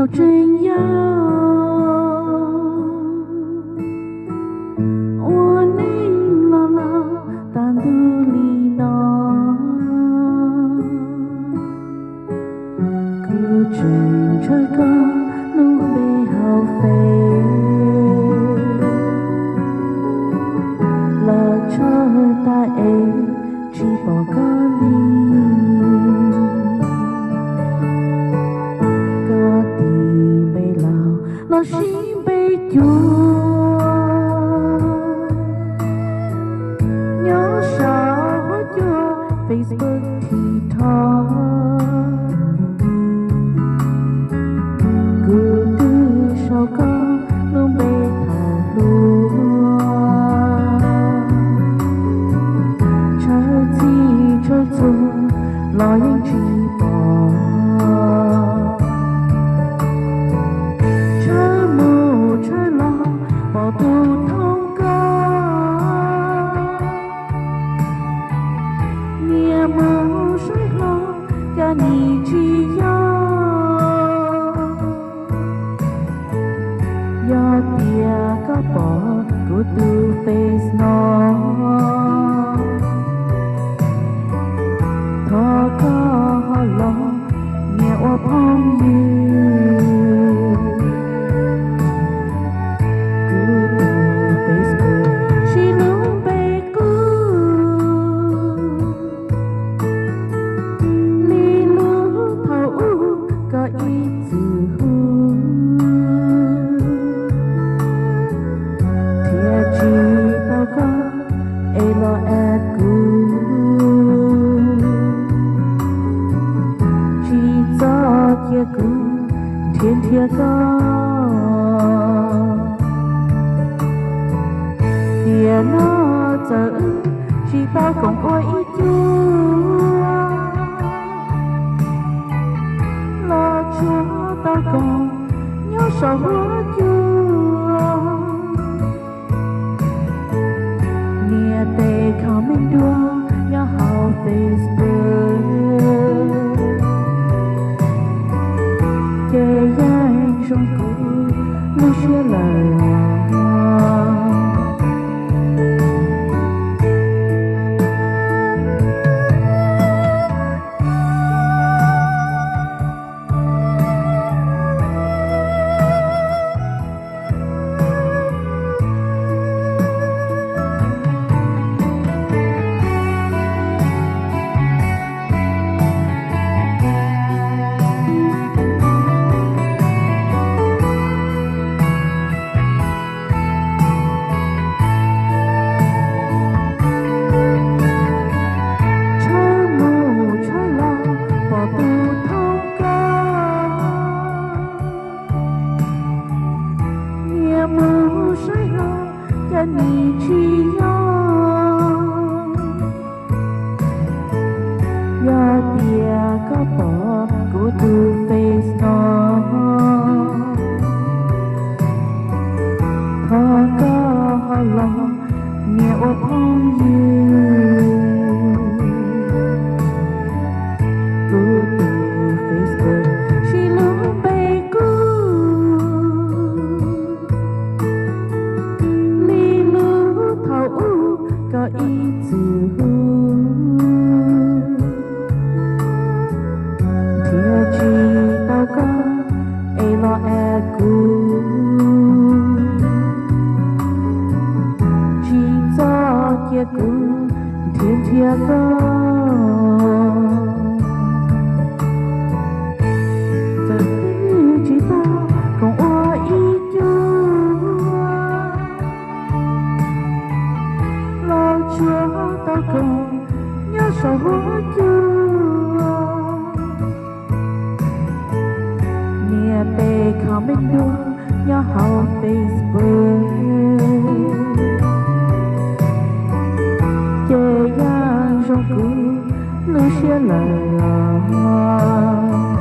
Tseem yog ua neej los los tas ntuj li no, kuv tseem ntshaw koj lub npe hauv Face, los tshawb tag es tsis pom koj li. Koj tis npe laus los sis npe cuav nyob saum huab cua Facebook, TikTok. Kuv twb sau koj lub npe thaum hluas, tshawb txij tshawb txhua los yeej tsis pom. Tshawb mus tshawb los pom tus thoob koj, niam mus saib hlo cas nim tsis yog. Yog tias koj pom kuv tus Face no, thov koj ho los nias ua phooj ywg. Kuv tus Facebook siv lub npe qub li lub thaum ub koj ib txwm hu, thiaj tsis tau koj es los add kuv. Tsis txhob cia kuv nrhiav nrhiav koj, tiam no txawm wb tsis tau koom ua ib cua, los tsuas tau koom nyob saum huab cua. Nias tes comment dua nyob hauv Facebook, ces yeej zoo kuv lub siab lawm os. Tshawb mus tshawb los pom tus thoob koj, niam mus saib hlo cas nim tsis yog. Yog tias koj pom kuv tus Face no, thov koj ho los nias ua phooj ywg. Kuv tus Facebook siv lub npe qub li lub thaum ub koj ib txwm hu, thiaj tsis tau koj es los add kuv. Tsis txhob cia kuv nrhiav nrhiav koj, txawm wb tsis tau koom ua ib cua, los tsuas tau koom nyob saum huab cua. Nias tes comment dua nyob hauv Facebook, ces yeej zoo kuv lub siab lawm os.